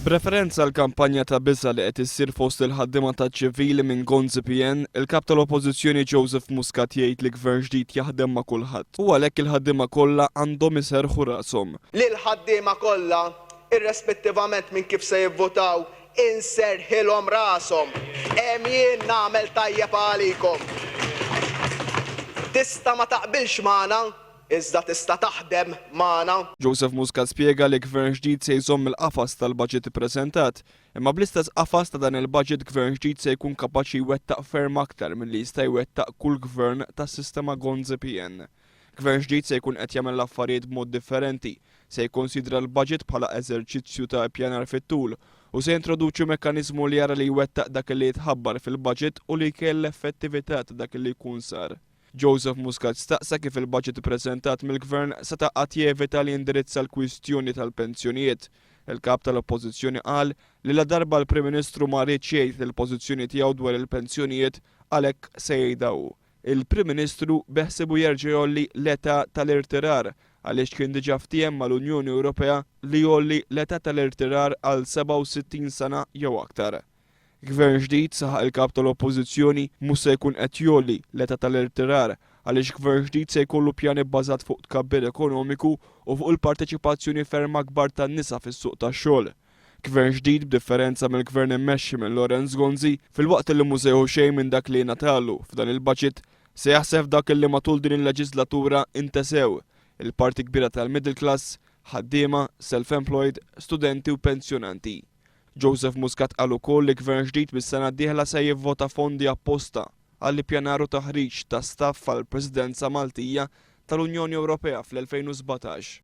B'referenza għall-kampanja ta' biża' li qed issir fost il-ħaddiema taċ-ċivili minn Gonzi PN, il-Kap tal-Oppożizzjoni Joseph Muscat jgħid li Gvern ġdid jaħdem ma' kulħadd u għalhekk il-ħaddiema kollha għandhom iserrħu rashom. Lill-ħaddiema kollha, irrespettivament minn kif se jivvutaw, inserrħilhom rashom. Hemm jien nagħmel tajjeb għalikom. Tista' ma taqbilx magħna, iżda tista' taħdem magħna. Joseph Muscat spjega li Gvern ġdid se jżomm il-qafas tal-baġit ippreżentat, imma bl-istess qafas ta' dan il-baġit Gvern ġdid se jkun kapaċi jwettaq ferm aktar milli jista' jwettaq kull Gvern tas-sistema Gonzi-PN. Gvern ġdid se jkun qed jagħmel l-affarijiet b'mod differenti, se jikkonsidra l-baġit bħala eżerċizzju ta' ippjanar fit-tul u se jintroduċi mekkaniżmu li jara li jwettaq dak li jitħabbar fil-baġit u li jkejjel l-effettività ta' dak li jkun sar. Joseph Muscat staqsa kif il-baġit ippreżentat mill-Gvern seta' qatt jevita li jindirizza l-kwistjoni tal-pensjonijiet. Il-Kap tal-Oppożizzjoni qal li ladarba l-Prim Ministru ma riedx jgħid il-pożizzjoni tiegħu dwar il-pensjonijiet għalhekk se jgħidha hu. Il-Prim Ministru beħsiebu jerġa' jgħolli l-età tal-irtirar għaliex kien diġà ftiehem mal-Unjoni Ewropea li jgħolli l-età tal-irtirar għal 67 sena jew aktar. Gvern ġdid, saħaq il-Kap tal-Oppożizzjoni, mhux se jkun qed jgħolli l-età tal-irtirar għaliex Gvern ġdid se jkollu pjan ibbażat fuq tkabbir ekonomiku u fuq il-parteċipazzjoni ferm akbar tan-nisa fis-suq tax-xogħol. Gvern ġdid b'differenza mill-Gvern immexxi minn Lawrence Gonzi, filwaqt li mhu se jieħu xejn minn dak li ngħatalu f'dan il-baġit, se jaħseb f'dak li matul din il-leġiżlatura intesew, il-parti kbira tal-middle class, ħaddiema, self-employed, studenti u pensjonanti. Joseph Muscat qal ukoll li Gvern ġdid mis-sena d-dieħla se jivvota fondi apposta għall-ippjanar u taħriġ ta' staff għall-Presidenza Maltija tal-Unjoni Ewropea fl-2017.